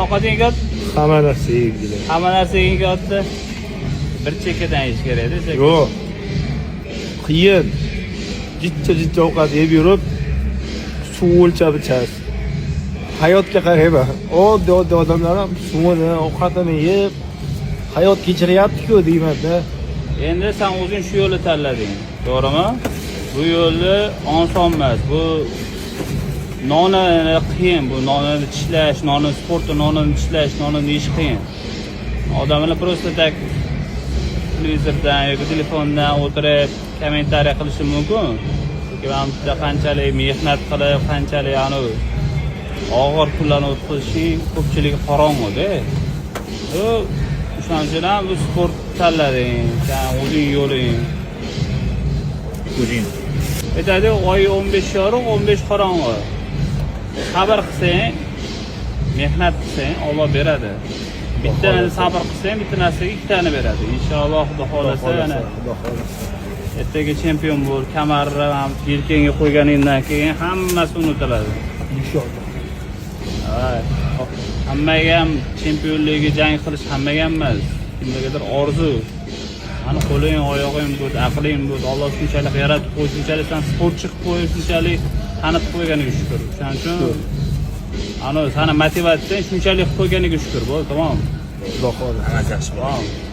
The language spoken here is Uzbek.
Ovqat yeging kelyapti? Hamma narsa yegim keladi. Hamma narsa yeging kelyapti. Bir chekkadan yeyish kerakda sekin. Yo'q. Qiyin. Jichcha jichcha ovqat yeb yurib, suv o'lchab ichasiz. Hayotga qarayman. Oddiy oddiy odamlar ham suvini, ovqatini yeb hayot kechiryapti-ku deyman-da. Endi sen o'zing shu yo'lni tanlading, to'g'rimi? Bu yo'lni oson emas. Bu nonni qiyin, bu nonni tishlash, nonni, sportda nonni tishlash, nonni yeyish qiyin. Odamlar просто так televizordan yoki telefondan o'tirib kommentariya qilishi mumkin. Lekin mana bu yerda qanchalik mehnat qilib, qanchalik anavi og'ir kunlarni o'tkazishing ko'pchilik qorong'uda. U o'shaning uchun ham bu sport tanlading, sen o'zing yo'ling. O'zing. Aytadi, oy 15 yorug', 15 qorong'u. Sabr qilsang, mehnat qilsang, Alloh beradi. Bitta sabr qilsang, bitta narsaga ikkitani beradi. Inshaalloh, Xudo xohlasa, yana Xudo xohlasa. Ertaga chempion bo'l, kamarni ham yelkangga qo'yganingdan keyin hammasi unutiladi. Inshaalloh. Hay, hammaga ham chempionlikka jang qilish hammaga ham emas. Kimlargadir orzu. Ani qo'ling, oyog'ing bo'ldi, aqling bo'ldi. Alloh shunchalik yaratib qo'ydi, shunchalik san sportchi qilib qo'yib, shunchalik tanitib qo'yganiga shukur. O'shaning uchun ani sani motivatsiyang shunchalik qilib qo'yganiga shukur. Bo'ldi, tamom. Xudo xohlasa. Hammasi yaxshi bo'ladi. Tamom.